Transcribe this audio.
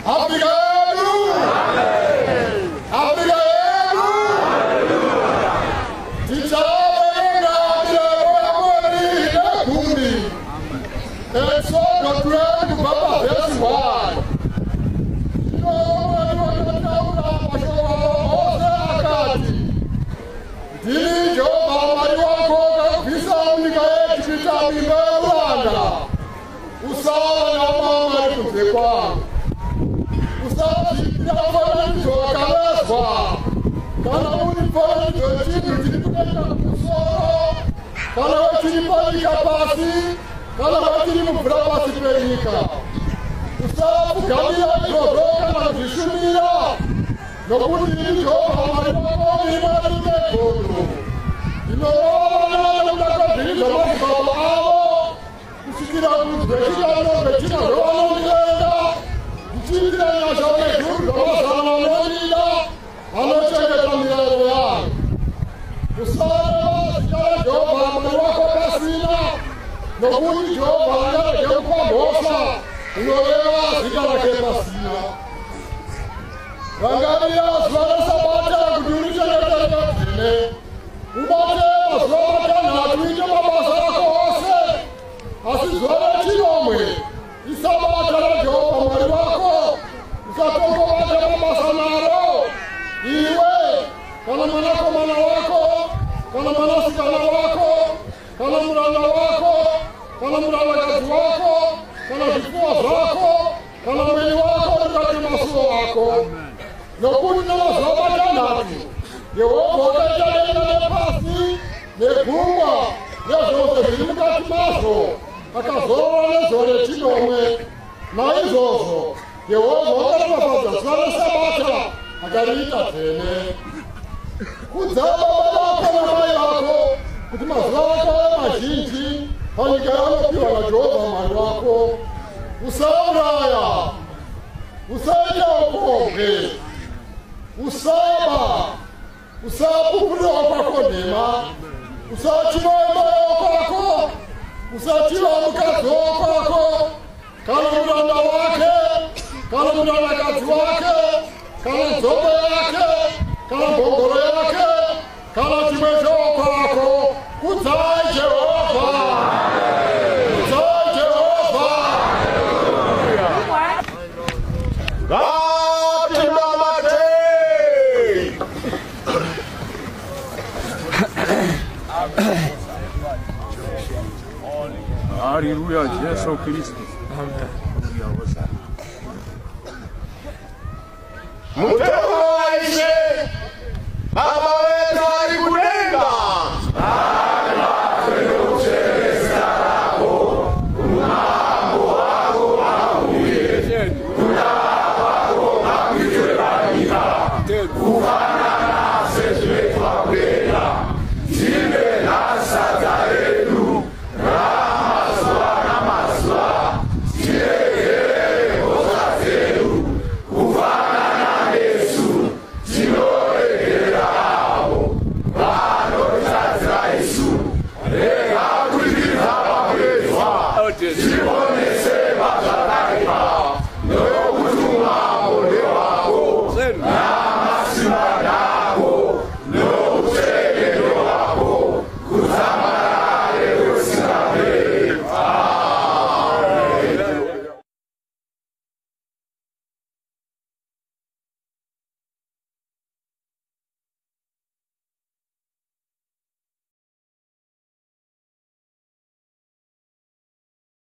Afrika yedu! Afrika yedu! Tichaverenga mirayiro yaMwari yegumi. Exodo 20 kubva pavhesi 1. Zvino Mwari wakataura mashoko ose akati, Ndini Jehovha Mwari wako wakakubvisa munyika yeEgipita muimba youranda. Usava namamwari kunze kwangu. Usazviitira mufananidzo wakavezwa, kana uri mufananidzo wechinhu chiri kudenga kumusoro, kana wechiri panyika pasi, kana wechiri mumvura pasi penyika. Usapfugamira izvozvo kana kuzvishumira, nokuti ini Jehovha Mwari wako ndiri Mwari une godo. Ndinorova vana nokuda kwezvivi zvamadzibaba avo, kusvikira kurudzi rwechitatu rwechina rwevanondivenga, ndichiitira nyasha nezviuru zvamazana vanondida, vanochengeta mirayiro yangu. Usareva zita raJehovha Mwari wako pasina, nokuti Jehovha angarege kupa mhosva unoreva zita rake pasina. Rangarira zuva reSabata kuti urichengete rive dzvene. Ubate mazuva matanhatu uite mabasa ako ose, asi zuva rechinomwe iSabata raJehovha Mwari wako. Usatongobata mabasa naro, iwe kana mwanakomana wako kana mwanasikana wako kana muranda wako kana murandakadzi wako kana zvipfuwo zvako kana mweni wako uri mukati memasuo ako. Nokuti namazuva matanhatu Jehovha wakaita denga nepasi negungwa nezvose zviri mukati mazvo, akazorora nezuva rechinomwe. Naizvozvo Jehovha wakaropafadza zuva reSabata akariita dzvene. Kudza baba vako namai vako, kuti mazuva ako ave mazhinji panyika yaunopiwa naJehovha Mwari wako. Usauraya, usaita upombwe, usaba, usapupurira kwako nhema, usachiva imba yokwako, usachiva mukadzi wokwako, kana muranda wake, kana murandakadzi wake, kana nzombe yake, kana mbongoro yake, kana chimwe chokwako. Kudzai Jehovha! Kudzai Jehovha! Ngatinamatei. Haleluya, Jesu Kristu. Mutemo waIshe Baba wedu ari kudenga.